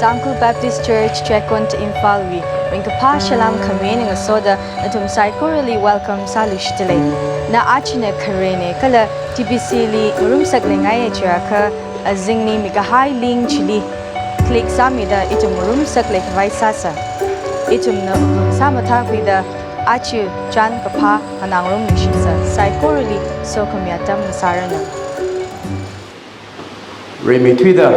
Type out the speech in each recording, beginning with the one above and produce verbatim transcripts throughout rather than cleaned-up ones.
Tangkhul Baptist Church, Checkon, Imphal wui ringkaphā salam khami eina ngasoda nathum saikorali welcome sāluishitdalei. Na achina kharena kala T B C li ngarumsak leingaiya chiakha, azingli mikahai ling chili click sāmida ithum ngarumsak leikhavai sāsa. Ithumna wuklung sāmathākhuida aja chān kaphā nganāngarumluishitsa. Saikorali sokhami atam ngasāranu. Rimeithuida,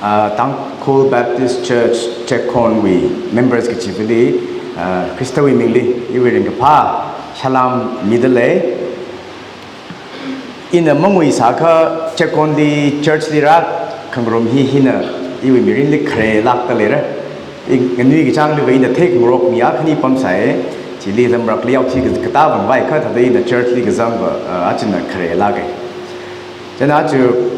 ah, Tangkhul Baptist Church Checkon wui members kachivali, ah, Khristawui mingli iwui ringkaphā salam midalei. Ina mangui sākha Checkon li church li rākhangarum hi hina iwui mirinli kharelākdaleira. I nganuikachāngliva ina theingarokmi akhani pamsai, chili lam rakli yaothi ka-, katā vangvai kha thāda ina church li kazangva, ah, achina kharelāka. Chieina aja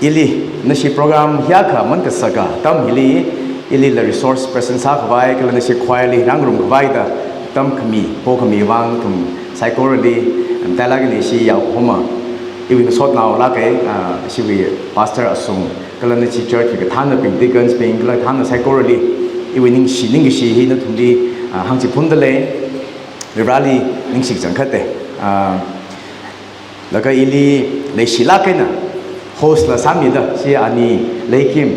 ili nashi program hiyākha mankasaka atam hili, ilila resource person sākhavai, kala nashi choir li rāngarum khavai da atam khami, pokhami vang nathum saikorali, um, tailak ini shi yaohoma, iwui ngasotnaolāka, ah, shiwui pastor Asung, kala nashi church wui kathānnabing, deacons bing, kala kathānna saikorali, iwui ningshi, ningkashi hi nathumli, ah, hāngchiphundalei, Vareli ningshi kachangkhata. Ah, laga ili leishilāk eina host la sāmida, shi ani Leikim,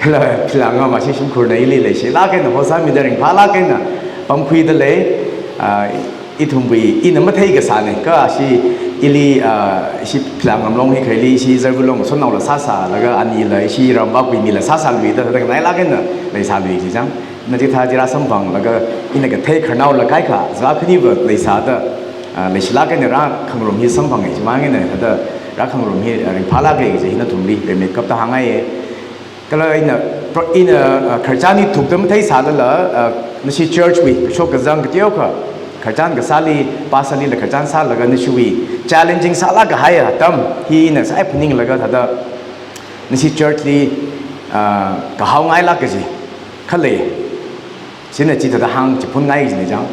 kala Philangam ashi shimkhurna ili leishilāk eina host sāmida ringphālāk eina pamkhuidalei, ah, ithumwui ina mathei kasāna, kha shi ili, ah, shi Philangam long hi khaili shi Zarvulong sonao la sāsā, laga ani la shi Rambak wui mi la sāsāluida, laga nailāk eina leisālui chi chang. Na chithā chi rāsamphanglaga ina kathei khararnao la kaikha, zā khaniva leisāda, ah, leishilāk eina rākhangarum hi samphanga, chimang eina thāda rākhangarum hi, ah, ringphālāka kaji hi nathumli rimeikapta hāngngaiya. Kala ina pro-, ina, ah, khararchan hi thukda matheisālala, ah, nashi church wui kashok kazang kateokha, khararchan kasāli, pastor lila khararchan sālaga nashiwui challenging sālāk kahai atam hi ina sai phaninglaga thāda nashi church li, ah, kahaongailāk kaji khalei. Chieina chithāda hāngchiphunngai kajina chang.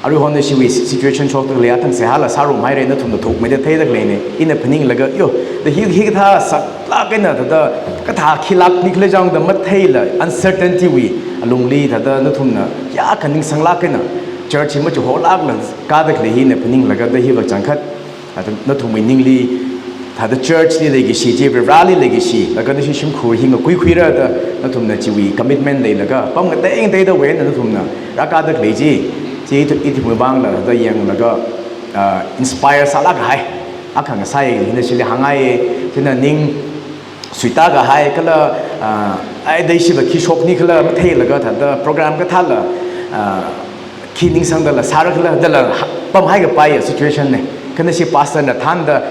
Aruihon nashiwui situation shokdalei, atam seihāla sārumhaira, nathumna thukmeida theidaleina. Ina phaninglaga, yo, da hi, hikathā saklāk eina thāda, kathā khilākni khala chang da matheila, uncertainty wui alungli thāda nathumna kayākha ningsanglāk eina church hi machuholākla kādalei hi ina phaninglaga da hiva changkhat, ah, nathumwui ningli thāda church li leikashi chi, Vareli leikashi, laga nashi shimkhur hi ngakuikhuira da nathumna chiwui commitment leilaga pamngateingateidawui eina nathumna rākādalei chi, chi ithu-, ithumwui vangla thāda yanglaga, ah, inspire sālāk kahai akha ngasāya, hina shili hāngngaiya, chieina ning suita kahai kala, ah, ai dei shiva khi shokni khala matheilaga thāda program kathāla, ah, khi ningsangdala sāra khala dala ha-, pamhai kapaiya situation na. Kha nashi pastor na thānda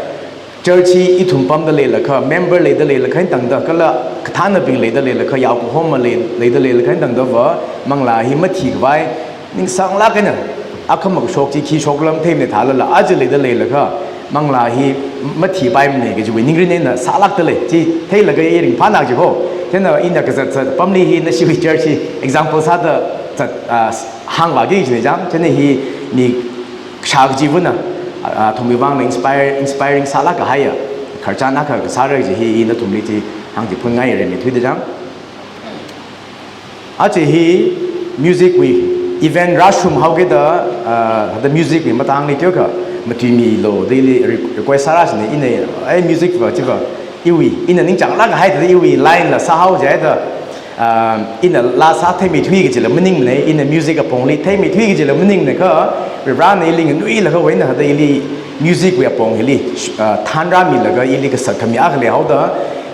church hi ithum pamdaleilakha, member leidaleilakha eina tangda, kala kathānnabing leidaleilakha, yaokahoma lei, leidaleilakha eina tangdava manglā hi mathi khavai ningsanglāk eina, akhama kashok chi khi shoklam theimana thālala, aja leidaleilakha manglā hi mathipaimana kajiwui ningrin eina sālākdalei. Chi theilaga i ringphāna kaji ho. Chieina ina kazat zat pamli hi nashiwui church hi example sāda zat, ah, hāngvāki kajina chang. Chieina hi mi kashā kachivana, ah, athumwui vangla inspire, inspiring sālāk kahaiya khararchan akha kasāra kaji hi i nathumli chi hāngchiphunngaiya rimeithuida chang. Aja hi music wui event rāshunghaokida, ah, thāda music wui matangli teokha matuimilu da ili re-, request sāra kajina ina, ai music va chiva iwui, ina ningchānglāk kahai thāda iwui line la sāhao jida, ah, ina laa sātheimeithui kajila maningmana, ina music apongli theimeithui kajila maningmana kha, Varena ili nganuilakha eina thāda ili music wui apong hili, ah, thanrāmilaga ili kasat khami akha leihaoda,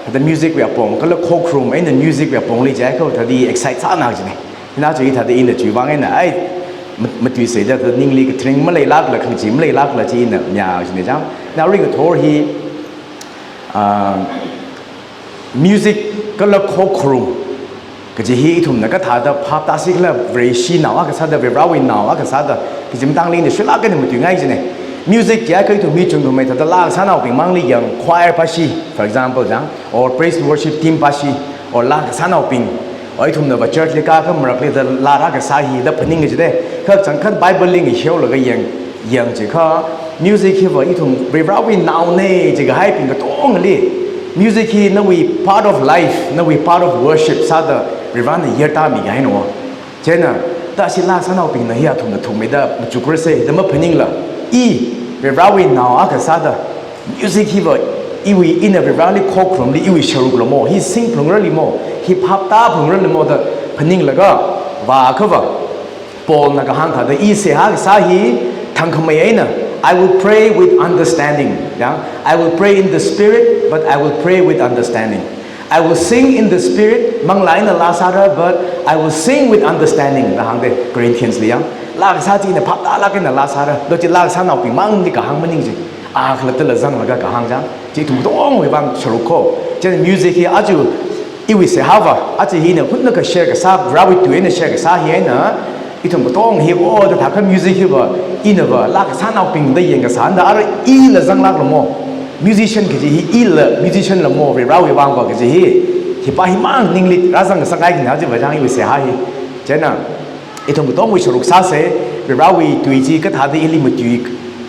thāda music wui apong, kala khokharum eina music wui apongli jiakha thāda i excite sāna kajina. Hina chi thāda ina chiwui vang eina, ai, mat-, matuiseida thāda ningli katharing maleilākla, khangachee maleilākla chi ina mayā kajina chang. Na ringathor hi, ah, music kala khokharum kaji hi ithumna kathāda phap tāsi khala, Vareshinao akha sāda, Varewui nao akha sāda, kaji matangli ina shuilāk eina matuingai kajina. Music jiakha ithum mi chungkhamei thāda laa kasānaobing mangli yang choir pashi, for example chang, or praise and worship team pashi, or laa kasānaobing, or ithumnava church li kākha maraklida laa rākasā hi da phaning kajida. Kha changkhat Bible li ngahiaolaga yang, yang chiakha, music hiva ithum Varewui naona jikahaibing katongali Music hi nawui part of life, nawui part of worship sāda Varivarana yertāmi kahaina. Chieina, tashi laa sānaobingna hi athumna thukmeida machukra se, da maphaningla, i Varivarawui nao akha sāda, music hiva iwui, ina Varivarali khokharumli iwui sharuk lamo, hi sing phalungrali mo, hi phaptā phalungrali mo da phaninglaga vāakhava, Paulna kahāng thāda, i seihā kasā hi thangkhamei eina, "I will pray with understanding." Ya, "I will pray in the spirit, but I will pray with understanding. I will sing in the spirit, manglā eina laa sāra, but I will sing with understanding," da hāngde, Corinthians li ya. Laa kasā chi ina phaptālāk eina laa sāra, do chi laa kasānaobing mangli kahāng maning chi. A khalattala zanglaga kahāng chang. Chi ithum katongwui vang sharuk ko. Chieina music hi aja iwui seihāva, aja hina hunakha share kasā, Varivarawui tui eina share kasā hi eina, ithum katong hi, o, da thākha music hiva, inava laa kasānaobing da yangkasā, da ara ila zanglākla mo. Musician kaji hi ila, musician la mo, Varivarawui vangva kaji hi. Hipa himang ningli rāzang kasā ngai kina jiva chang iwui seihā hi. Chieina, ithum katongwui sharuk sāse, Varivarawui tui chi kathāda ili matui,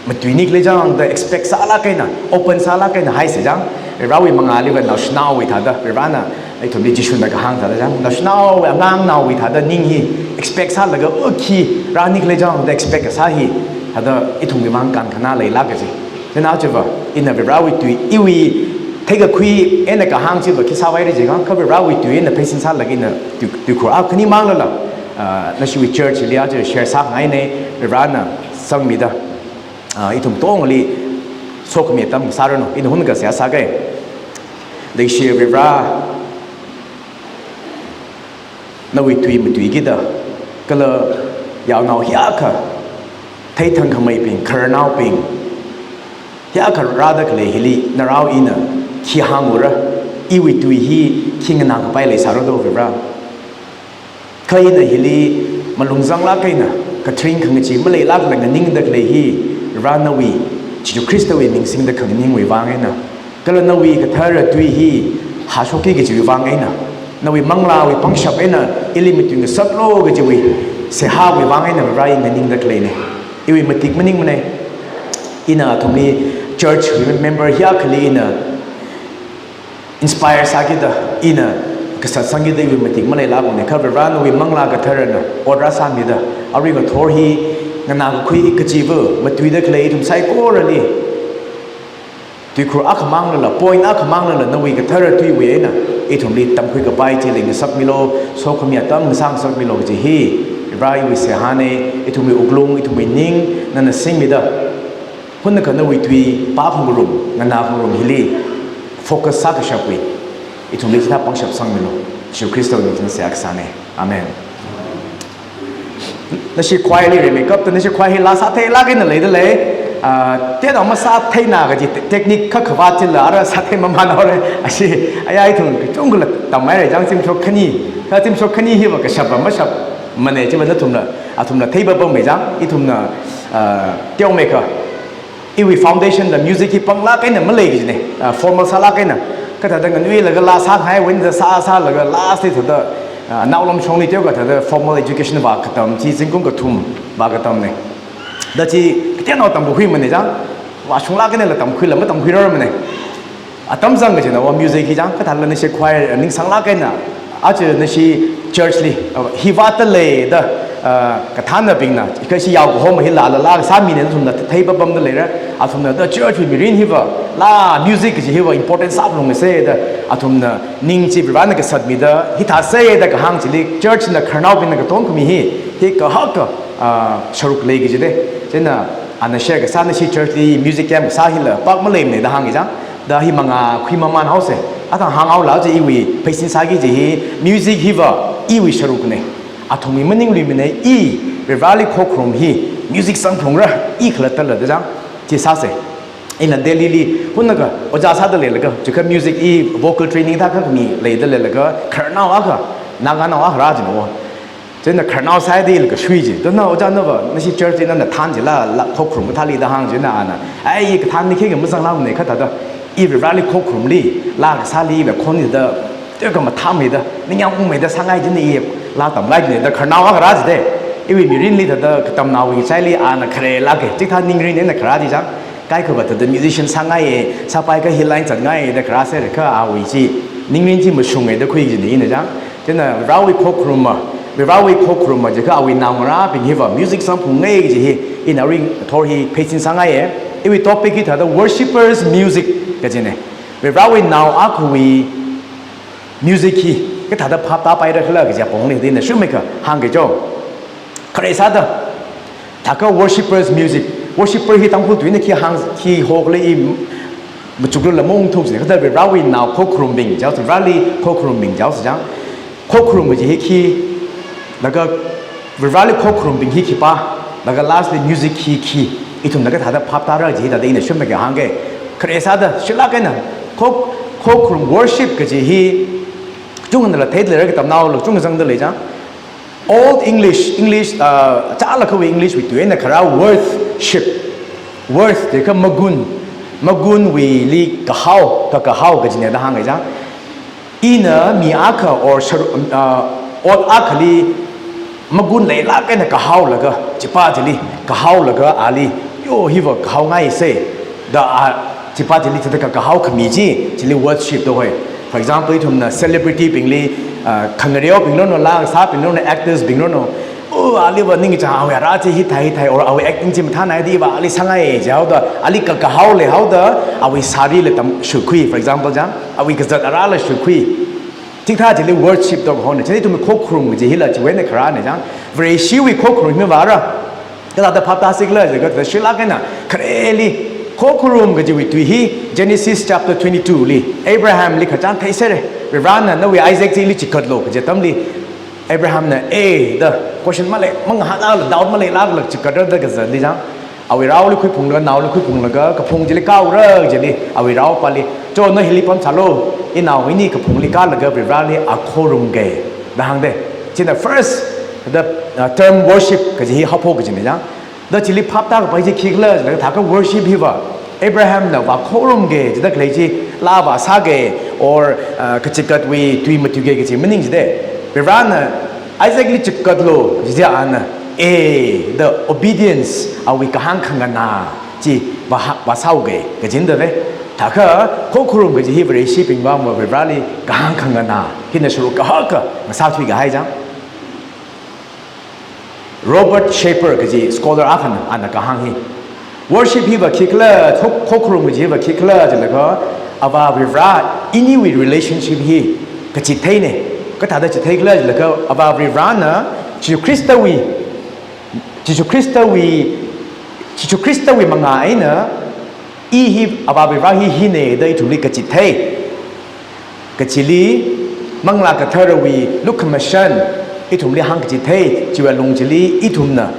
matuini khalei chang da expect sālāk eina, open sālāk eina haise chang, Varivarawui mangāliva naoshinaowui thāda, Varivarana ithumli Jishuna kahāng thāda chang, naoshinaowui angangnaowui thāda ning hi expect sālaga, o, khi rāni khalei chang da expect kasā hi, thāda ithumwui mang kankhana leilāk kaji. Chieina chiva, ina Varivarawui tui, iwui theikakhui eina kahāng chiva khi sāvaira jiakha, kha Varivarawui tui eina pheisin sālaga ina tui, tuikhur a khani manglala, ah, nashiwui church li aja share sāngaina, Varivarana sangmida, ah, ithum katongli sokhami atam sāranu, ina hunakha seihā sāke. Leishiya Varivara, nawui tui matuikida, kala yaonao hiyākha, theithangkhameibing, khararnaobing, hiyākha rāda khalei hili, narao ina khi hāngra, iwui tui hi khi nganākapai leisāra do Varivara. Kha ina hili malung zanglāk eina, katharing khangachee maleilākla nganingda khalei hi, Varivara nawui, Jishu Khristawui ming singda khanganingwui vang eina, kala nawui kathara tui hi hāshokki kajiwui vang eina, nawui manglāwui pangshap eina ili matuingasaklu kajiwui seihāwui vang eina Varivara i nganingda khaleina. Iwui matik maningmana. Ina athumli church member hiyākhali ina inspire sākida, ina kasat sangkida iwui matik maleilākmana, kha Varivara nawui Manglā Katharana ot rāsāmida, arui ngathor hi nganākakhui kachiva matuida khalei ithum saikorali, tuikhur akhamanglala, point akhamanglala, nawui kathara tuiwui eina ithumli tamkhuikapai chi leingasakmilu, sokhami atam ngasāngasakmilu kaji hi Varivara iwui seihāna. Ithumwui wuklung, ithumwui ning nana singmida, hunakha nawui tui pākhangarum, nganākhangarum hili focus sākashapwui ithumli chithā pangshap sangmilu. Jishu Khristawui mingna seihā kasāna. Amen. Nashi choir li rimeikapta nashi choir hi laa sātheilāk eina leidalei. Ah, tena masātheina kaji te-, technique kha khavāt chila ara sāthei mamānhaora. Ashi, aya ithum kachungkhala tamhaira, chang zimshok khani. Kha zimshok khani hiva kashapva mashapmana chiva nathumla, athumla theipapammei chang, ithumna, ah, teomeikha iwui foundation la music hi panglāk eina malei kajina, ah, formal sālāk eina. Kathāda nganuilaga laa sāngai wenda sā sālaga last li thāda, ah, naolam shongli teokha thāda formal education vākatam chi zingkum kathum vākatamna. Da chi kateonao tamkakhuimana chang, vāshunglāk einala tamkhuila matamkhuirarmana. Atam zang kajina va music hi chang, kathāla nashi choir ningsanglāk eina, aja nashi church li, uh, hi vātdalei da, uh, kathānabingna, kashi yao kahoma hila laa sāmina nathumna theipapamda leira, athumna da church wui mirin hiva, laa music kaji hiva important sāphalungsa da, athumna ning chi Varivara na kasatmida, hithāsa da kahāng chili, church na khararnaobingna katonga khami hi, hi kahaka, uh, sharuk lei kajina. Chieina, ana share kasā nashi church li music camp kasā hila pak maleimana da hāngi chang. Da hi mangā khuimamānhaosa. Athang hānghaola chi iwui pheisin sāki kaji hi music hiva iwui sharukna. Athumwui maningluimana, i Varivarali khokharum hi music sangphalungra, i khalattala da chang. Chi sāsa. Ina Delhi li hunakha ojā sāda leilaga, chiakha music i vocal training thākha khami leida leilaga, khararnao akha, Naganao akha rā jina va. Chieina khararnao sāhaida ila kashui ji. Dona ojā nava, nashi church li nana thān jila, laa khokharum kathāli da hāng jina ana. Ai, i kathānli khikha mazanglāmana kathāda. I Varivarali khokharumli, laa kasāli ila khon jida, teokha mathāmeida, ningyāng ungmeida sāngai jina i laa tamngai jina da khararnao akha rā jida. Iwui mirinli thāda katamnaowui chaili ana kharelāka. Chithā ningrin eina kharā ji chang. kaikhava thāda musician sāngaiye, sāpai ka hi line zatngaiye da kharā sāra kha awui chi, ningrin chi mashunge da khui kajina ina chang. Chieina Varewui khokharumma, Varewui khokharumma jiakha awui naongarābing hiva music samphunge kaji hi, ina arui ngathor hi pheisin sāngaiye. Iwui topic hi thāda worshippers music kajina. Varewui nao akhawui music hi kathāda phaptāpaira khala kaji apongli da ina shumikha hāngke cho. Khare sāda, thākha worshippers music, worshipper hi Tangkhul tuina khi hāng, khi hokle i machuklala maungthuksei, kha thāda Varewui nao khokharumbing jihaosa, Vareli khokharumbing jihaosa chang. Khokharum kaji hi khi, laga Vareli khokharumbing hi khipā, laga lastly music hi khi, ithumna kathāda phaptāra kaji hi thāda ina shumikha hāngke. Khare sāda, shilāk eina, khok-, khokharum worship kaji hi, chungla theida leira katamnaola chungzangda lei chang. Old English, English, uh, chālakhawui English wui tui eina kharā worship. Worth jiakha magun, magunwuili kahao, kakahao kajina da hānga chang. Ina mi akha or sharu-, uh, ot akhali magun leilāk eina kahaolaga, chipā chili kahaolaga ali, yo hiva kahaongaisei da a, chipā chili thāda kakahao khami chi, chili worship da hoi. For example, ithumna celebrity bingli, ah, khangareobing lono, laa kasābing lono, actors bing lono, oh, aliva ningchāng awui rā chi hithai hithai, or awui acting chi mathānai da iva ali sāngai jihaoda, ali kakahao leihaoda, awui sārila tam shuikhui, for example chang, awui kazat arāla shuikhui. Chikathā chili worship da kahona, chili ithum khokharum kaji hila chiwui eina kharāna chang. Vareshiwui khokharum hi vāra. Kathāda phaptāsi khala jiakha, thāda shilāk eina, khareli, khokharum kajiwui tui hi, Genesis chapter twenty-two li, Abrahamli kachāng theisera, Varena nawui Isaac chi ili chikatlu kaji atamli, Abrahamna, eh, da, question malei, mangahānlākla, doubt maleilākla chikatra da kazatli chang. Awui raoli khuiphunglaga, naoli khuiphunglaga, kaphung chili kāura chili, awui rao pāli, cho na hili pamsālu, inao ini kaphungli kālaga Vareli akhorumge, da hāngde. China first, the, uh, term worship kaji hi haophok kajina chang. Da chili phaptākapai chi khikhala, da thākha worship hiva, Abrahamna vākhorumge, jida khalei chi, laa vāsāge, or, uh, kachikatwui tui matuige kaji maning jide. Varena, Isaacli chikatlu, jida ana, eh, the obedience, awui kahāng khanganā chi vā ha-, vāsāuge, kajina da ve. Thākha, khokharum kaji hi Vareshibing vang va Vareli kahāng khanganā, hina sharuk kahaka, ngasāthui kahai chang. Robert Schaeffer kaji scholar akhana, ana kahāng hi. Worship hiva khikhala, khok-, khokharum kaji hiva khikhala, jilaga, Avā Vare, iniwui relationship hi, kachitheine. Kathāda chitheikhala, jilaga, Avā Varena, Jesu Khristawui, Jesu Khristawui, Jesu Khristawui mangā eina, i hi, Avā Vare hi hine da ithumli kachithei. Kachili, Manglā Katharawui lukhamashan, ithumli hāngkachithei, chiwui alung chili ithumna,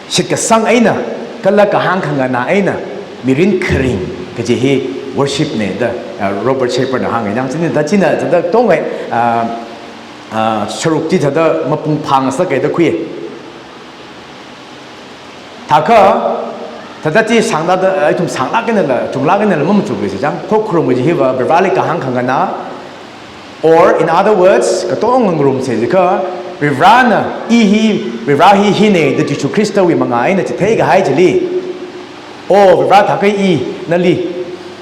shitkasang eina, kala kahāng khanganā eina, mirin kharing, kaji hi worship ne da, uh, Robert Schaeffer na hānga chang, china da china, da tongai, uh, uh, sharuk chi da mapung phāngasakai da khui. Thākha, thāda chi sāngda da, ithum sānglāk einala, chunglāk einala mamachukle si chang, khokharum kaji hiva, Vareli kahāng khanganā, or in other words, katonga ngarumsa jiakha, Varena, i hi, Vare hi hine, da Jesu Khristawui mangā eina chitheikahai chili. O, Vare thākha i, nali,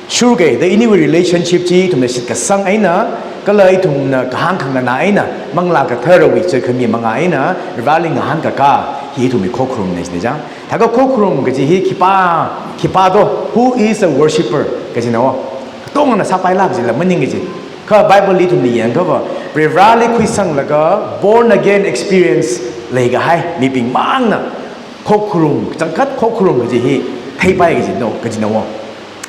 shurge, da iniwui relationship chi ithumna shitkasang eina, kala ithumna kahāng khanganā eina, Manglā Katharawui chākhami mangā eina, Vareli ngahānkaka, hi ithumwui khokharumne, ne chang. Thākha khokharum kaji hi khipā, khipā do, who is a worshipper, kajina o. Katongana sāpaila kajila maning kaji. Kha Bible li ithumna yangkhava, Vareli khuisanglaga, born again experience leikahai, mibing mangna, khokharum, kachangkhat khokharum kaji hi, theipai kajina o, kajina o.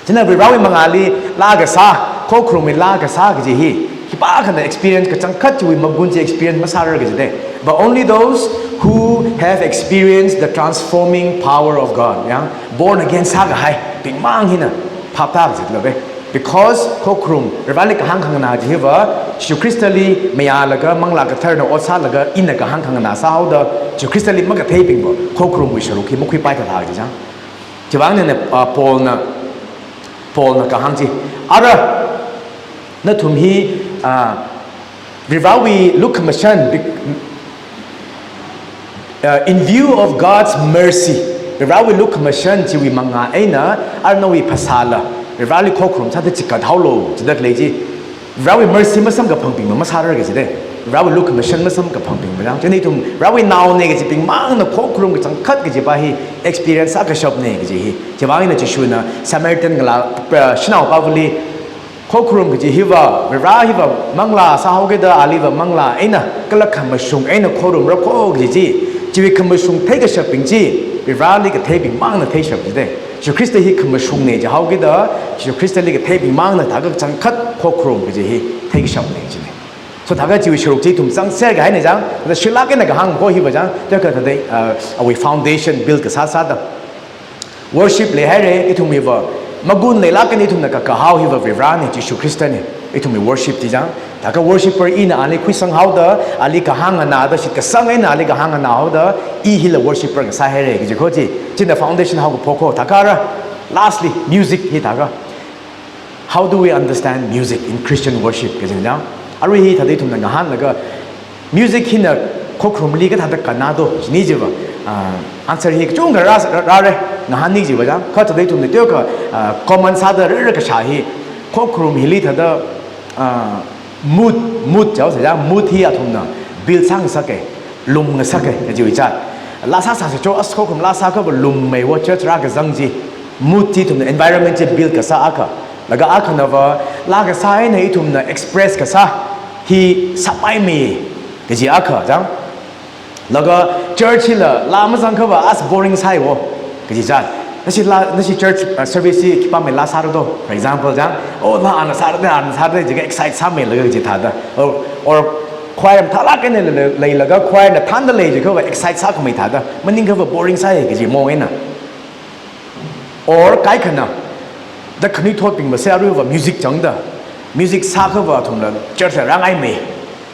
China Varewui mangāli laa kasā, khokharumli laa kasā kaji hi, khipākhana experience kachangkhat chiwui magun chi experience masārar kajide. But only those who have experienced the transforming power of God, ya, born again sākahaibing mang hina phaptā kajilave. Because khokharum, Vareli kahāng khanganā kaji hiva, Jesu Khristali mayālaga, Manglā Katharana ot sālaga, ina kahāng khanganā sāhaoda, Jesu Khristali makatheibingva, khokharumwui sharuk hi makhuipai kathā kaji chang. Chiwuivang eina, ah, Paulna, Paulna kahāng chi, ara, nathum hi, ah, Varewui lukhamashan, bec-, ah, in view of God's mercy, Varewui lukhamashan chiwui mangā eina, arui nawui phasāla Vareli khokharum sāda chikat haolu, chida khalei chi. Varewui mercy masamkaphangbing masārar kaji de. Varewui lukhamashan masamkaphangbing majang. Chieina ithum Varewui naona kajibing mangna khokharum kachangkhat kajipa hi experience sākashapna kaji hi. Chiwuivang eina Jishuna Samaritan ngalā, uh, shanaopavali, khokharum kaji hiva, Vare hiva manglā sāhaokida aliva manglā eina, kala khamashung eina khorumra kho kaji chi, chiwui khamashung theikashapbing chi, Vareli katheibing mangna theishap jide. Jishu Khrista hi khamashungna jihaokida, Jishu Khristali katheibing mangna thākha kachangkhat khokharum kaji hi theikashapna jine. So thākha chiwui sharuk chi ithum zangser kahaina jang, thāda shilak eina kahāng kho hiva jang, thākha thāda, uh, awui foundation build kasā sāda. Worship leihaira, ithumwuiva magun leilak eina ithumna kakahao hiva Varena, Jishu Khristana, ithumwui worship chi jang. Thākha worshipper ina ali khuisanghaoda, ali kahāng nganāda, shitkasang eina ali kahāng nganāhaoda, i hila worshipper ngasāhaira kaji kho chi, china foundation haokaphok kho. Thākha ara, lastly, music hi thākha. How do we understand music in Christian worship? Kajina jang. Arui hithāda ithumna ngahānlaga, music hina khokharumli kathāda kannado, jini jiva, ah, answer hi kachungkha rā, rā, rāra, ngahānni jiva jang. Kha thāda ithumna teokha, ah, common sāda rāra kashā hi, khokharum hili thāda, ah, mood, mood jihaosa jang, mood hi athumna build sāngasaka, lumngasaka, kajiwui chān. Laa sāsāsa cho, as khokharum laa sākhava lummeiwo, church rākazang chi, mood chi ithumna environment chi build kasā akha. Laga akhanava, laa kasā eina ithumna express kasā hi sāpaimei kaji akha jang. Laga church hila laa mazangkhava as boring sāiwo kaji chān. Nashi laa, nashi church, uh, service hi khipāmei laa sārado, for example jang, oh, laa ana sārade, ana sārade jiakha excite sāmeilaga kaji thāda. Or, or choir mathālak eina lei, lei, leilaga choir na thānda lei jiakhava excite sākhamei thāda. Maningkhava boring sāi kaji mong eina. Or kaikhana, da khanuithotbing mase aruiva music changda, music sākhava athumla church la rāngaimei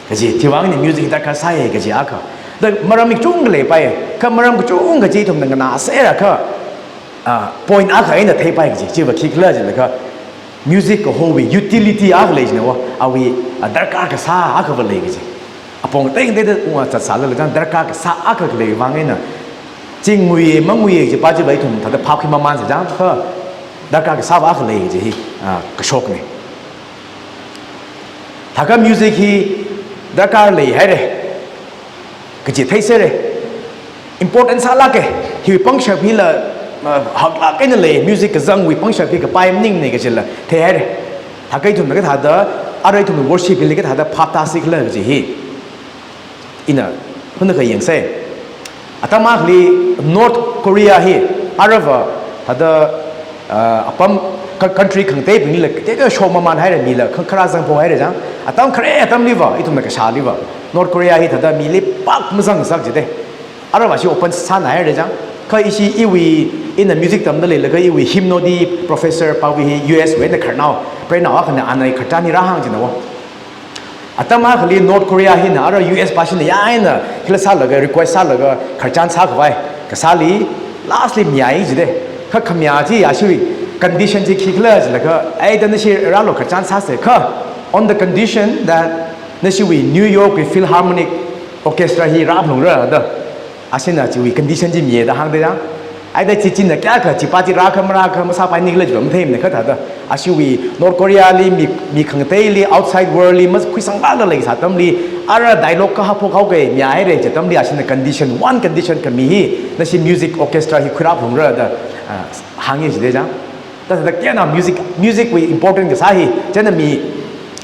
kaji, chiwuivang eina music darkar sāi kaji akha. Da maram kachungkha leipai, kha maram kachungkha chi ithumna nganāser akha, ah, point akha eina theipai kaji, chiva khikhala jilaga, music kahowui utility akha lei jinawo, awui, ah, darkar kasā akhava lei kaji. Apong teng teng teng unga zatsālala jang darkar kasā akha khaleiwui vang eina, chi ngui mangui jipa chiva ithum thāda phap khi mamānsa jang, kha darkar kasāva akha lei kaji hi, ah, kashokna. Thākha music hi darkar leihaira kaji theiserra. Important sālaka, hiwui pangshap hila, ah, haklak eina lei, music kazangwui pangshap hi kapai maningna kajila theihaira. Thākha ithumna kathāda, ara ithumna worship hili kathāda phap tāsi khala kaji hi ina hunakha yangsa. Atam akhali North Korea hi arava thāda, ah, apam ka-, country khangateibinglila kateokha shok mamānhaira, mila kha-, kharā zangphohaira jang. Atam khare atamliva, ithumna kashāliva, North Korea hi thāda mili pak mazangsak jide. Arava shi open sānāhaira jang. Kha ishi iwui, ina music tamda leilaga iwui Hymnody professor pāwui hi U S wui eina khararnao, preinao akhana anai khararchan hi rāhāng jinawo. Atam akhali North Korea hina ara U S pāshina ya eina khila sālaga, request sālaga khararchan sākhavai kasāli, lastly mayāi jide. Kha khamayā chi ya shiwui condition chi khikhala jilaga, ai da nashi rālu khararchan sāsa kha, on the condition that nashiwui New York wui Philharmonic Orchestra hi rāphalungra da. Ashina chiwui condition chi miya da hāngda jang. Ai da chi china kayākha chipa chi rākha marākha masāpaini khala jiva matheimana kha thāda. Ashiwui North Korea li mi, mi khangateili, outside world li, mas khuisangla la leisā atamli, ara dialogue kha haphok haoka, mayāhaira ji atamli, ashina condition, one condition khami hi, nashi music orchestra hi khuirāphalungra da, ah, hāngi jide jang. Thāda kayāna music, music wui important kasā hi, chieina mi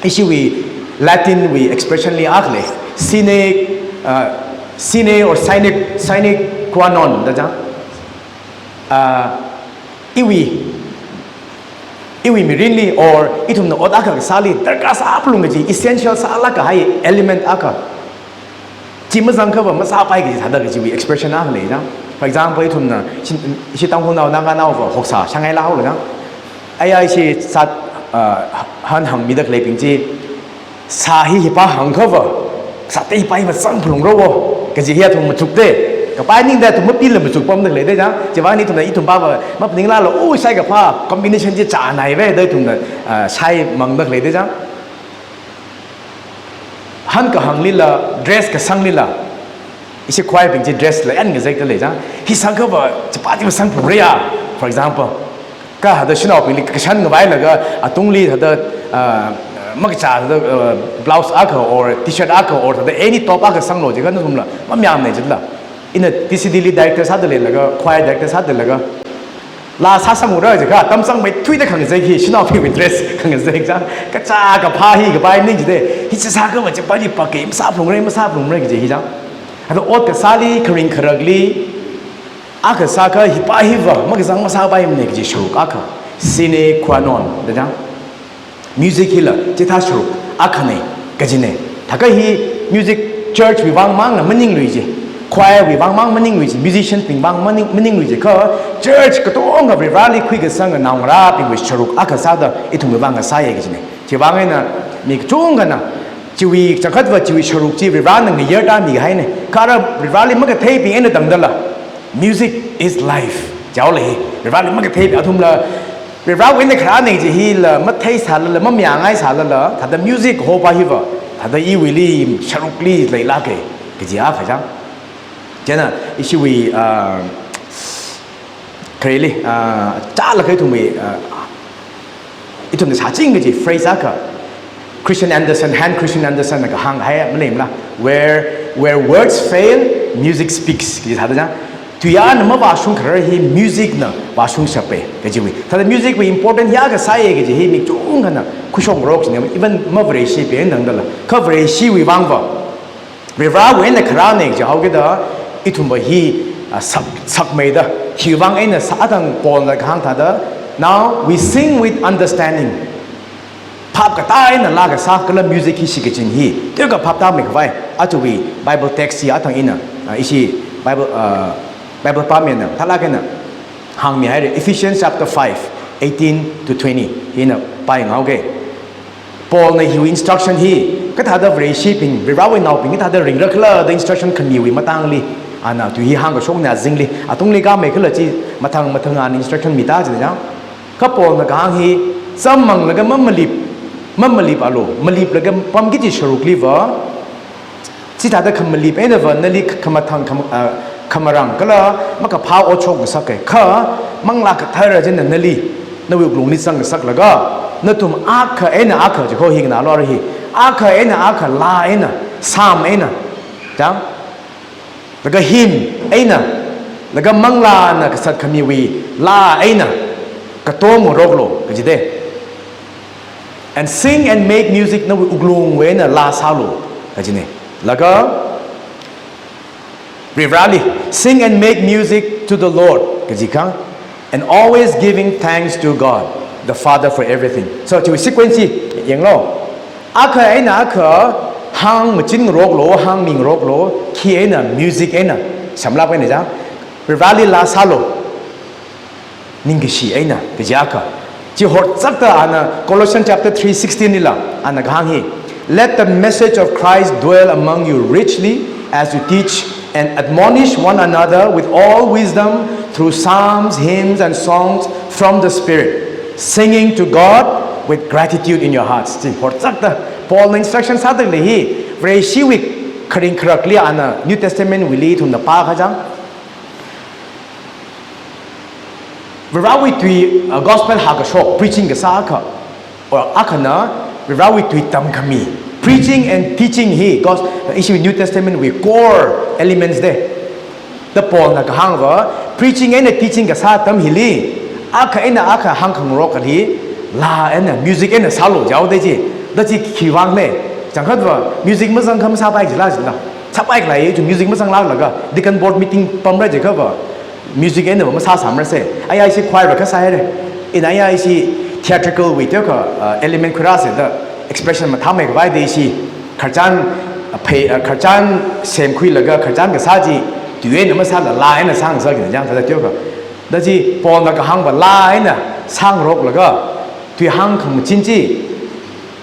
ishiwui Latin wui expression li akha lei, sine, uh, sine or sine, sine qua non da jang. Uh, iwui, iwui mirinli or ithumna ot akha kasāli darkar sāphalung kaji, essential sālak kahai element akha. Chi mazangkhava masāpai kaji thāda kajiwui expression akha lei jang. For example, ithumna shi, shi Tangkhulnao, Naganaova hoksā shangai lahaola jang. Aya ishi sat, ah, han hāngmida khaleibing chi, sā hi hipa hāngkhava, sāte hipa hi mazangphalungra wo kaji hi athum machukde. Kapai ningda athum mapila machukpamda khaleide jang. Chiwuivang eina ithumna, ithum pava maphaninglala, oh, shai kaphā combination chi chānaive da ithumna, ah, shaimangda khaleide jang. Han kahānglila, dress kasanglila, Ishi choir bing chi dress la yan ngazek da lei chang. Hi sākhava, chipā chi masāngphungra ya, for example. Kha hada shanaobingli kashan ngavailaga, atungli hada, ah, makachā hada, ah, blouse akha or t-shirt akha or hada any top akha sanglo jiakha nathumla, mamayāmana jila. Ina T C D li director sāda leilaga, choir director sāda leilaga. Laa sāsangra jiakha, tamsangmeithuida khangazek hi, shanaobingwui dress khangazek chang. Kachā kaphā hi, kapai ning jide. Hi chi sākhava chipā chi pake, masāphalungra, masāphalungra kaji hi chang. Hada ot kasāli, kharing kharakli, akha sākha hipā hiva, makazang masāpaimana kaji sharuk akha. Sine qua non, da chang. Music hila, chithā sharuk akhana, kajina. Thākha hi music church wui vang mangna maningluiji. Choir wui vang mang maningluiji. Musician bing vang maning, maningluiji. Kha church katonga Varivarali khuikasanga naongarābingwui sharuk akha sāda ithumwui vang ngasāya kajina. Chiwui vang eina mi kachungkhana, chiwui changkhatva chiwui sharuk chi Varivarana ngayarda mihaina. Kha ara Varivarali makatheibing eina tangdala, music is life. Jihaola hi, Varivarali makathei athumla, Varivarawui eina kharāna kaji hila, matheisālala, mamayāngaisālala, thāda music hopa hiva, thāda iwuili, sharukli leilāka, kaji akha chang. Chieina, ishiwui, ah, khareli, ah, chālakha ithumwui, ah, ithumna sāching kaji phrase akha, Christian Andersen, Hans Christian Andersen na kahāng hai maleimala, "Where, where words fail, music speaks," kaji thāda chang. Tui ana mavāshung kharar hi music na vāshungshapa, kajiwui. Thāda music wui important hi akha sāya kaji hi mi kachungkhana khuishokngarok jina, even ma Vareshibing eina tangdala. Kha Vareshiwui vangva, Varivarawui eina kharāna jihaokida, ithumva hi, ah, sak, sakmeida, hiwui vang eina sā, atang Paulna kahāng thāda, "Now we sing with understanding." Phap katā eina laa kasā kala music hi shikachin hi, teokha phap tāmeikhavai, ajawui Bible text hi atang ina, ah, ishi Bible, ah, Bible pāmina, thālāk eina hāngmihaira, Ephesians chapter five, eighteen to twenty, hi ina pāyanghaoga. Paulna hiwui instruction hi, kathāda Vareshibing, Varivarawui naobing kathāda ringra khala da instruction khamiwui matangli, ana tui hi hāngkashokna azingli, atungli kāmeikhala chi mathang mathang ana instruction mita jina chang. Kha Paulna kahāng hi, chāmmanglaga mamalip, mamalipalu, maliplaga pamki kaji sharukliva, chithāda khamalip einava nali khamathang kham-, ah, khamarāng kala makaphā ot shokngasaka. Kha Manglā Kathara china nali, nawui wuklungli zangngasaklaga, nathum akha eina akha, chi kho hi nganālu ara hi, akha eina akha laa eina, psalm eina, chang, laga hymn eina, laga manglāna kasat khamiwui laa eina katongaroklu, kajida. "And sing and make music," nawui wuklungwui eina laa sālu, kajina. Laga Varivarali, "Sing and make music to the Lord," kaji kha, "and always giving thanks to God the Father for everything." So, chiwui sequence hi yanglu. Akha eina akha hāngmachin ngaroklu, hāngmi ngaroklu, khi eina music eina, samlāk eina chang, Varivarali laa sālu, ningkashi eina, kaji akha. Chi horzakta ana Colossians chapter three sixteen lila, ana kahāng hi, "Let the message of Christ dwell among you richly as you teach and admonish one another with all wisdom through psalms, hymns, and songs from the Spirit, singing to God with gratitude in your hearts." Chi horzakta Paulna instruction sāda khalei hi, Vareshiwui kharing kharakli ana New Testament wuili ithumna pākha chang, Varivarawui tui, uh, gospel hākashok, preaching kasā akha, or akhana Varivarawui tui tamkhami. Preaching and teaching hi gos-, ishi New Testament wui core elements da. Da Paulna kahāngva, preaching eina teaching kasā atam hili, akha eina akha hāngkhangarok kali, laa eina, music eina sālu jihaoda chi. Da chi khiwui vangna, changkhatva music mazang kha masāpai jila jila. Sāpai khalei chi music mazanglāklaga, deacon board meeting pamra jiakhava, music einava masāsāmarasa. Aya ishi choir va kha sāhaira. Ina aya ishi theatrical wui teokha, uh, element khuirāsa da expression mathāmeikhavai da ishi khararchan, uh, phei, uh, khararchan semkhuilaga khararchan kasā chi tui eina masāla laa eina sāngasaka jina chang thāda teokha. Da chi Paulna kahāngva laa eina sāngaroklaga tui hāngkhamachin chi,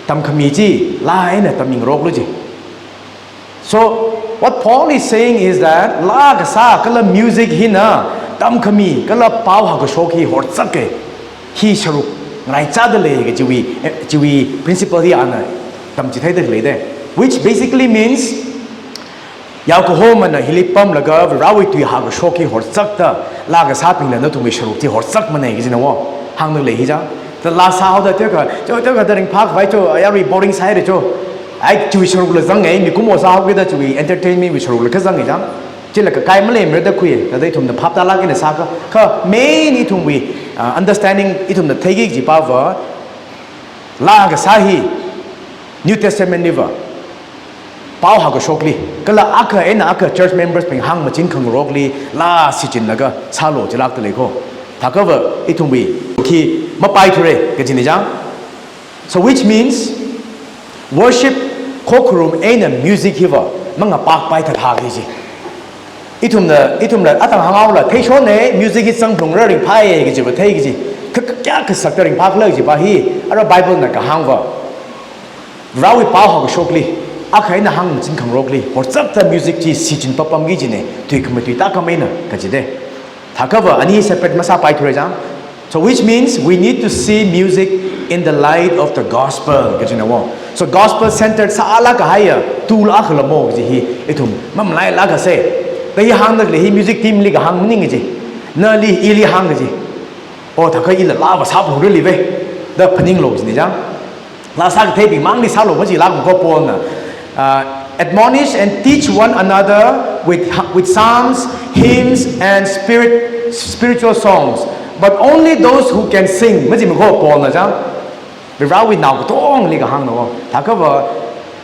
tamkhami chi laa eina tammingaroklu ji. So, what Paul is saying is that, laa kasā kala music hina tamkhami kala pao hākashok hi horzaka, hi sharuk ngaraichāda lei kajiwui, eh, chiwui principle hi ana tamchitheida leida. Which basically means, Yao kahomana hili pamlaga Varewui tui hākashok hi horchakta, laa kasābingla nathumwui sharuk chi horchakmana kajina wo. Hāngda lei hi chang. Da laa sāhaoda teka, teka, teka da ringphākhavai cho, ayarui boring sāhaira cho. Ai, chiwui sharukla zanga, mikumo sāhaokida chiwui entertainment wui sharukla kazanga chang. Chila kakai maleimara da khui, thāda ithumna phaptālāk eina sākha, kha main ithumwui, ah, understanding ithumna theiki kaji pava, laa kasā hi New Testament liva, pao hākashokli, kala akha eina akha church members bing hāngmachin khangarokli, laa shichinlaga sālu jilākda lei ko. Thākhava ithumwui khi mapaithura kajina chang. So which means, worship, khokharum eina music hiva mangapakpai thāthā kaji. Ithumna, ithumna atang hānghaola, theishonna, music hi zangphalungra ringphāya kajiva thei kaji. Kha, kha, kayākha sakta ringphākhala kajiva hi, ara Bible na kahāngva, Varewui pao hākashokli, akha eina hāngmachin khangarokli, horchakta music chi shichin papamki kajina, tui khamatui tākam eina kajida. Thākhava ani separate masāpaithura chang. So which means we need to see music in the light of the gospel kajina wo. So gospel centered sālāk kahaiya tool akhala mo kaji hi ithum mamalailāk kasā. Da hi hāngda khalei hi music team li kahāng maning kaji. Nali ili hāng kaji. O, thākha ila laava sāphalungra live. Da phaninglu kajina chang. Laa sākatheibing mangli sālu majilākma ko Paulna. Uh, admonish and teach one another with, with psalms, hymns, and spirit, spiritual songs. But only those who can sing. Majima ko Paulna chang. Varewui nao katongli kahāngna wo. Thākhava,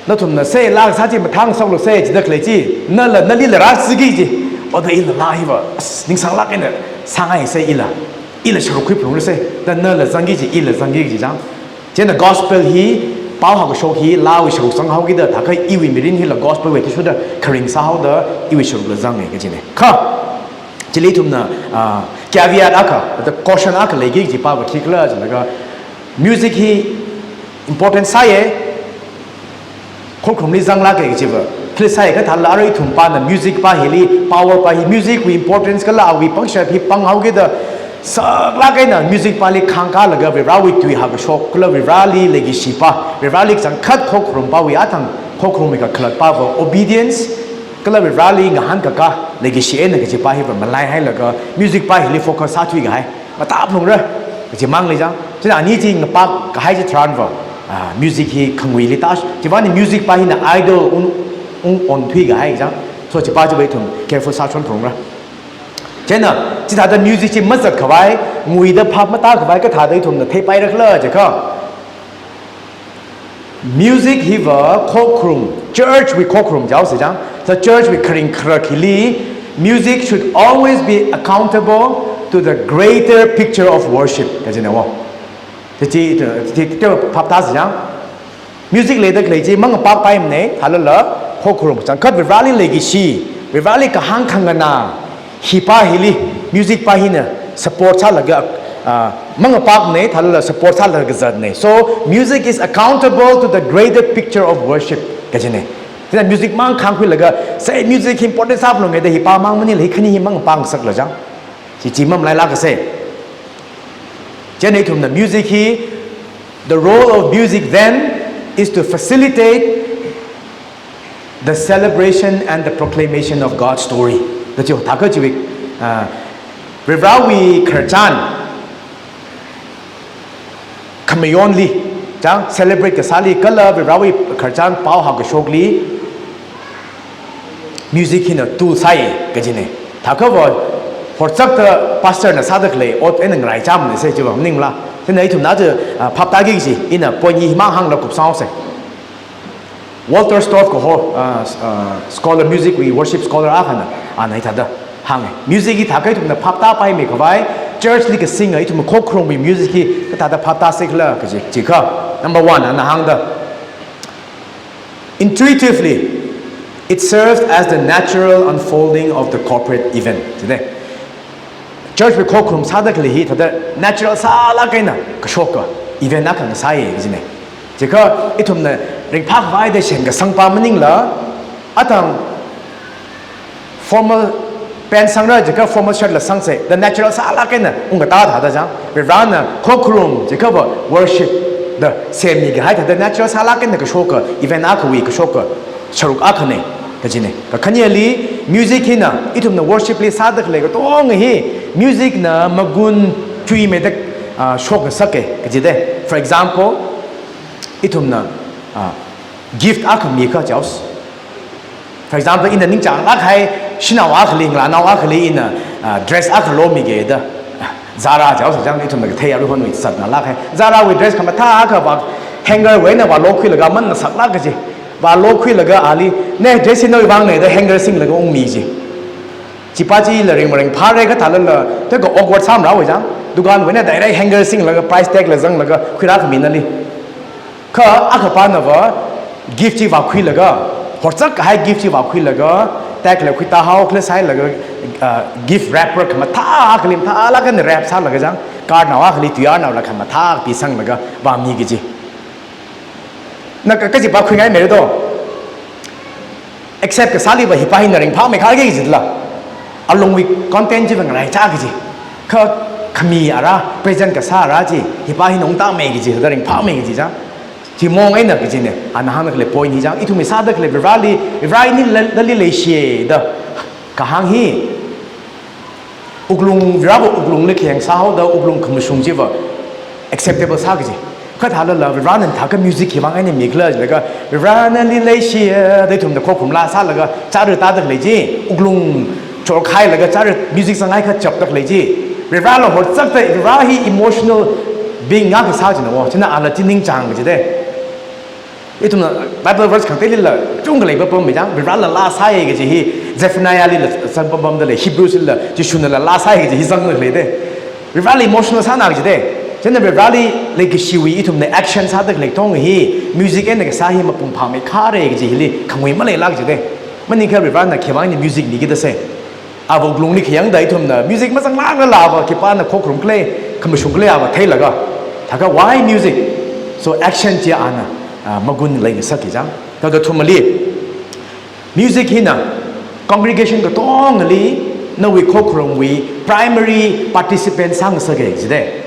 nathumna se laa sā chi mathāngasaklu se, jida khalei chi, nala, nalila rāsiki ji. Oda ila laa hiva, as, ningsanglāk eina sāngaisa ila. Ila sharuk khuiphalungra se, da nala zangki ji, ila zangki ji chang. Chieina gospel hi, pao hākashok hi, laawui sharuk sanghaokida, thākha iwui mirin hila gospel wui athishurda kharing sāhaoda, iwui sharukla zanga kajina. Kha, chili ithumna, ah, caveat akha, the caution akha leiki kaji pava khikhala jilaga, music hi important sāya, khokharumli zanglāka kajiva. Khili sāya kathāla ara ithum pana music pa hili, power pa hi, music wui importance kala awui pangshap hi panghaokida, saklāk eina music pali khāngkālaga Varewui tui hākashok, kala Vareli leikashi pa, Vareli kachangkhat khokharum pawui atang, khokharumwui kakhalat pava obedience, kala Vareli ngahānkakā leikashi eina kaji pa hiva malaihailaga music pa hili focus sāthuikahai. Matāphalungra, kaji mangli chang. Chieina ani chi ngapak kahai chitharanva, ah, music hi khanguili tash. Chivani music pa hina idol ung, ung onthuikahai chang. So chipa chiva ithum careful sāchonphalungra. Chieina, chithāda music chi mazatkhavai, nguida phap matākhavai kathāda ithumna theipairakhala jiakha, music hiva khokharum, church wui khokharum jihaosa chang. So church wui kharing kharak hili, music should always be accountable to the greater picture of worship kajina wo. Chi, chi, chi, chi phaptāsa chang. Music leida khalei chi mangapakpaimana, thālala khokharum kachangkhat Vareli leikashi, Vareli kahāng khanganā, hi pa hili, music pa hina support sālaga, ah, mangapakna, thālala support sālaga zatna. So, music is accountable to the greater picture of worship kajina. Chieina music mang khangkhuilaga, se music hi important sāphalunga da hi pa mang maningla hi khani hi mangapangasakla chang. Chi chi mamalailāk kasā. Chieina ithumna music hi, the role of music then is to facilitate the celebration and the proclamation of God's story. Da chi thākha chiwui, ah, Varewui khararchan khamayonli, chang celebrate kasāli kala Varewui khararchan pao hākashokli music hina tool sāya kajina. Thākhava horchakta pastor na sāda khalei ot eina ngaraichāmana se chiva maningla. Chieina ithumna chi, ah, phaptāki kaji, ina point hi mang hānglaga kupsanghaosa. Walter Storff kaho, ah, s-, ah, scholar, music wui worship scholar akhana, ana hithāda hānga. Music hi thākha ithumna phaptāpaimikhavai, church li kasinga ithum khokharumwui music hi kathāda phaptāsi khala kaji, jiakha. Number one, ana hāngda, intuitively, it serves as the natural unfolding of the corporate event. Jide. Church wui khokharum sāda khalei hi thāda natural sālāk eina kashoka event akha ngasāya kajina. Jiakha ithumna ringphākhavai da shenkasang pa maningla, atang formal pant sangra jiakha formal shirt la sangsa, da natural sālāk eina ungkatā thāda chang. Varena khokharum jiakhava worship da semmikahai thāda natural sālāk eina kashoka event akhawui kashoka sharuk akhana. Kajine. Kakhaneli music hina, ithumna worship li sāda khalei katonga hi, music na magun chuimeida, ah, shokngasaka, kajide. For example, ithumna, ah, gift akha mikha chaos. For example, ina ningchānglāk kahai, shanao akhali, ngalānao akhali ina, ah, dress akha lomige da. Zara chaos chang ithumna kathei aruihonwui zatngalāk kahai. Zara wui dress khamathā akha vā hanger wui eina vālokhuilaga aman ngasaklāk kaji. Vālokhuilaga ali, ne, dress hi nawui vāngne da hanger singlaga ungmi ji. Chipa chila ringmaringphāra kathālala, teka awkward sāmarāwui chang. Dukan wui eina direct hanger singlaga price tag la zanglaga khuirā khami nali. Kha akhapāna va gift chi vākhuilaga, horchak kahai gift chi vākhuilaga, tag la khuitā haokhala sāhailaga, ah, gift wrapper khamathā akhali mathālāk eina wrap sālaga chang, card nao akhali tuiyār naola khamathā pisanglaga vāmi kaji. Na ka, kaji vākhuingai meido. Accept kasāli va hipa hina ringphāmei kharge kajila. Alungwui content chi va ngaraichā kaji. Kha khami ara, present kasā ara chi, hipa hina ungtāmei kaji, da ringphāmei kaji chang. Chi mong eina kajine, ana hāngda khalei point hi chang, ithumwui sāda khalei Vareli, Vareli nali, nali leishiye da kahāng hi. Wuklung, Vareva wuklungli khayang sāhaoda wuklung khamashung chiva acceptable sā kaji. Kathālala Varena thākha music hi vāng eina mikhala jilaga, Vare nali leishiye da ithumna khokharum laa sālaga, chara tāda khalei chi, wuklung chorkhailaga chara music zanghai kachapda khalei chi. Varela horchakta, Vare hi emotional being ngakha sā china wo, china ala chi ningchāng kajide. Ithumna Bible verse khangateilila chungkha leipapam mi chang, Varela laa sāye kaji hi, Zephaniah lila zangpampamda lei, Hebrews lila, Jishunala laa sāye kaji hi zangda leide. Vareli emotional sāna kajide. China Vareli leikashiwui ithumna action sāda khalei katonga hi, music eina kasā hi mapung phāmei khare kaji hili khangui maleilāk kajide. Maningakha Varena khiwui vāng eina music mikida se. Ava wuklungli khayangda ithumna music mazanglāklala ava khipāna khokharum khalei, khamashung khalei ava theilaga. Thākha why music? So action chi ana, ah, magun leingasakki chang. Kakathumali, music hina congregation katongali nawui khokharumwui primary participant sāngasaka jide.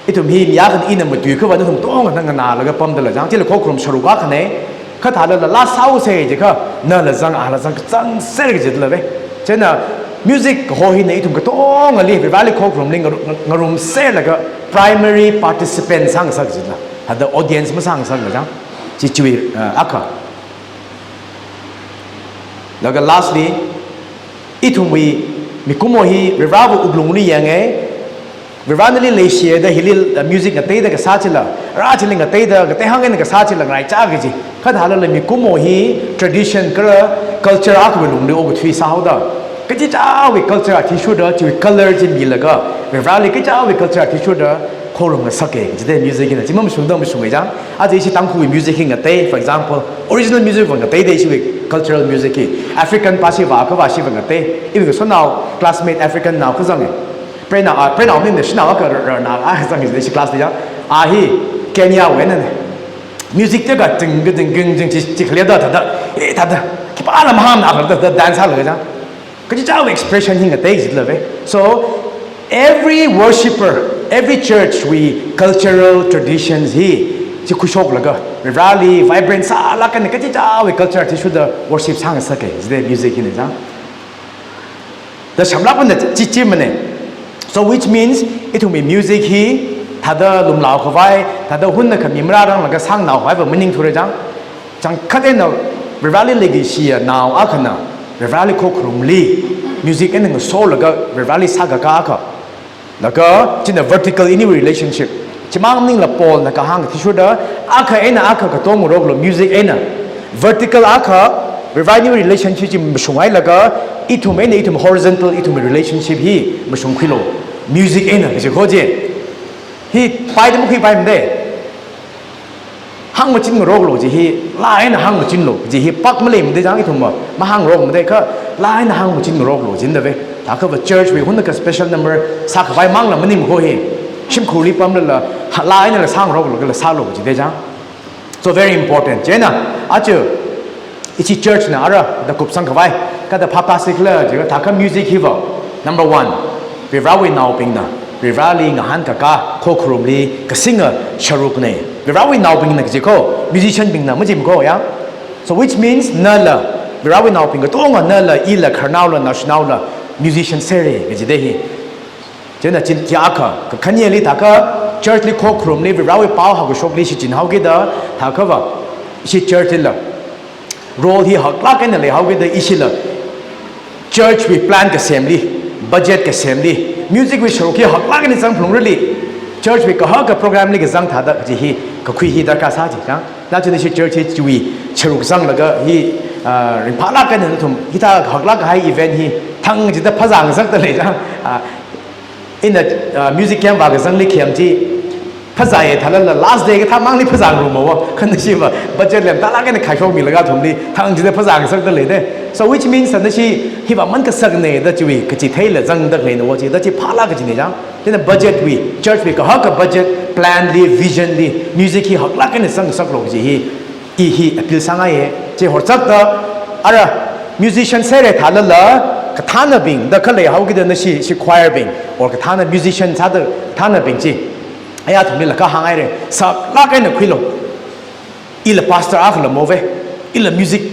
Ithum hi mi akhana ina matuiakhava nathum tongana nganālaga pamdala chang, chila khokharum sharuk akhana, kathālala laa sāuse jiakha, nala zang, ala zang, kachangser kajidala ve. China music kaho hina ithum katongali, Vareli khokharumli ngaru-, ngarumserlaga primary participant sāngasak jidala. Thāda audience masāngasakla chang, chi chiwui, uh, akha. Laga lastly, ithumwui mikumo hi Vareva wuklungli yange, Vare nali leishiye da hili, uh, music ngateida kasā chila, rā chili ngateida, ngatei hāng eina kasā chila ngaraichā kaji. Kathālala mikumo hi tradition kala culture akhawui lungli okathui sāhaoda, kachichāwui culture athishurda, chiwui color chi milaga, Vareli kachichāwui culture athishurda, khorumngasaka jide music hina. Chi mamashungda mashunga chang. Aja ishi Tangkhulwui music hi ngatei, for example, original music va ngateide ishiwui cultural music hi. African pa shiva, akhava shiva ngatei. Iwui kasonao, classmate African nao kazange. Prena, ah, prena omni ne shanao akha ra-, rana, ah, zangde ishi class li chang. A hi Kenya wui einane. Music te ka ding, ka ding, ding, ding, chi, chi khalei da, thāda, eh, thāda. Khipāna mahāngna, ah, thāda, thāda dance sālaga chang. Kachichāwui expression hi ngatei jidala ve. So, every worshipper, every church wui cultural traditions hi, chi khuishoklaga, Vareli vibrant sālaga kachichāwui culture athishurda worship sāngasaka jide music hina chang. Da shamlakna chi, chi mane. So which means, ithumwui music hi, thāda lumlao khavai, thāda hunna khami marāranglaga sāngnao khavai va maningthura chang. Changkhat eina Vareli leikashiya nao akhana, Vareli khokharumli, music eina ngasolaga, Vareli sākaka akha. Laga, china vertical iniwui relationship. Chimang maningla Paulna kahāng athishurda, akha eina akha katongaroklu music eina. Vertical akha, Vareli relationship chi mashunghailaga, ithum eina ithum horizontal, ithum relationship hi mashungkhuilu. Music eina, kaji kho je. Hi, paida makhuipaimade. Hāngmachin ngaroklu ji hi, laa eina hāngmachinlu ji hi, pak maleimade chang ithumva, mahāngrokmade kha, laa eina hāngmachin ngaroklu jida ve. Thākhava church wui hunna ka special number sākhavai mangla maning kho hi. Shimkhurli pamlala, ha, laa einala sāngaroklu kala sālu jide chang. So very important. Chieina, aja, ichi church na ara, da kupsang khavai, kathāda phaptā sikhala jiakha thākha music hiva. Number one, Varewui naobingna, Vareli ngahānkaka, khokharumli, kasinga sharukna. Varewui naobingna kaji kho, musician bingna, majim kho ya. So which means, nala, Varewui naobing katonga nala, ila, khararnaola, naoshinaola, musician sāra kajida hi. Chieina chin kayākha, kakhaneli thākha, church li khokharumli, Varewui pao hakashokli shichinhaokida, thākhava, ishi church lila role hi haklāk eina leihaokida, ishila church wui plan kasemli, budget kasemli, music wui sharuk hi haklāk eina zangphalungrali, church wui kahaka program li kazang thāda kaji hi, kakhui hi darkar sā chi chang. Nachi nashi church hi chiwui sharuk zanglaga hi, ah, ringphālāk eina nathum, hithā haklāk kahai event hi, thang chida phazā ngasakta lei chang. Ah, ina, ah, music camp vākazangli khem chi, phazāya thālala last day kathā mangli phazā ngarumhaowa, kha nashiva budget lemtālāk eina khaishokmilaga athumli, thang chida phazā ngasakta leida. So which means nashi hiva man kasakna da chiwui kachitheila zangda leinawo chi, da chi phālāk kajina chang. Chieina budget wui, church wui kahaka budget, plan li, vision li, music hi haklāk eina zang ngasaklu kaji hi, i hi appeal sāngaiya. Chi horzakta, ara, musician sāra thālala, kathānabing, da khaleihaokida nashi, shi choir bing, or kathāna musician sāda, kathānabing chi, aya athumlila kahāng haira, saklāk eina khuilu. Ila pastor akhala move, ila music,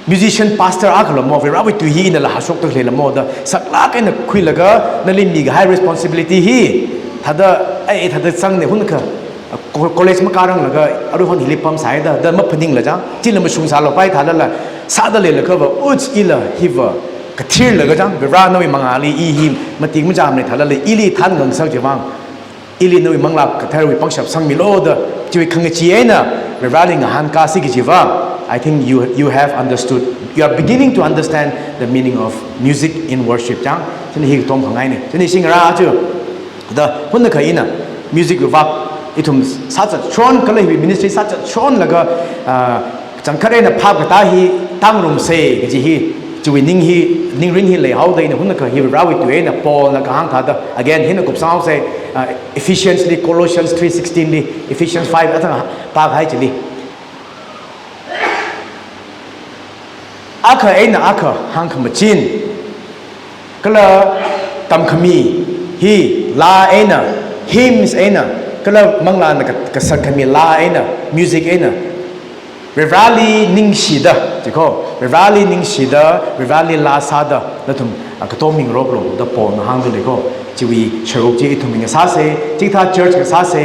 musician pastor akhala move, Varewui tui hi inala hashokta leilamo da, saklāk eina khuilaga, nali mikahai responsibility hi, thāda, ai, thāda zangna hunkha, co-, college makāranglaga, aruihon hili pamsāya da, da maphaningla chang, chila mashungsālu pai thālala, sāda leilakhava, uch ila hiva, kathirlaga chang, Vare nawui mangāli i hi, matik machamna thālala, ili thānngasak chiwuivang, ili nawui Manglā Katharawui pangshap sangmilu da, chiwui khangachee eina, Vareli ngahānkāsi kajiva, I think you, you have understood, you are beginning to understand the meaning of music in worship chang, chieina hi katom khangaina. Chieina ishi ngarā aja, da, hunnakha ina, music wui vak, ithum sāzatshon kala hiwui ministry sāzatshonlaga, ah, changkhat eina phap katā hi tāngarumsa kaji hi, chiwui ning hi, ningrin hi leihaoda ina hunnakha hi Varewui tui eina Paulna kahāng thāda, again, hina kupsanghaosa, ah, Ephesians li, Colossians three sixteen li, Ephesians five athang pākahai chili. Akha eina akha hāngkhamachin, kala tamkhami hi laa eina, hymns eina, kala manglāna ka-, kasakkhami laa eina, music eina, Vareli ningshida, chiko, Vareli ningshida, Vareli laa sāda, nathum, ah, katom mingaroklu da Paulna hāngda leiko. Chiwui sharuk chi ithum ngasāsa, chikathā church ngasāsa,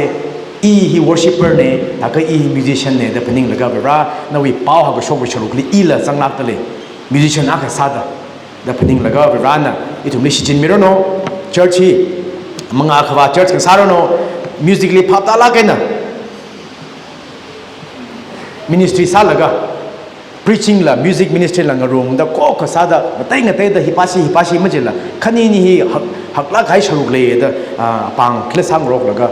i hi worshipper na, thākha i hi musician na da phaninglaga Vare nawui pao hakashok sharukli ila zanglākta lei, musician akha sāda, da phaninglaga Varena ithumli shichinmiranu, church hi mangā khavā church ngasāranu, music li phap tālāk eina ministry sālaga, preaching la, music ministry la ngarumda, kokha sāda, matei ngateida, hipāsi, hipāsi majila, khanini hi hak-, haklāk kahai sharuk lei da, ah, pāng khala sāngaroklaga,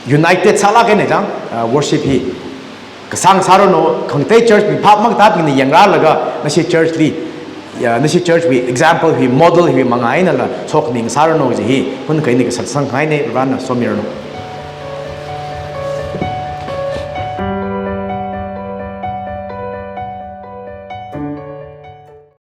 united sālāk eina chang, ah, worship hi kasā ngasāranu, khangatei church bing phap makatābingna yangrālaga, nashi church li, ya, nashi church wui example hi, model hi mangā einala, shokmi ngasāranu kaji hi, hunkha ini kasā sangkhangaina, Varena somiranu.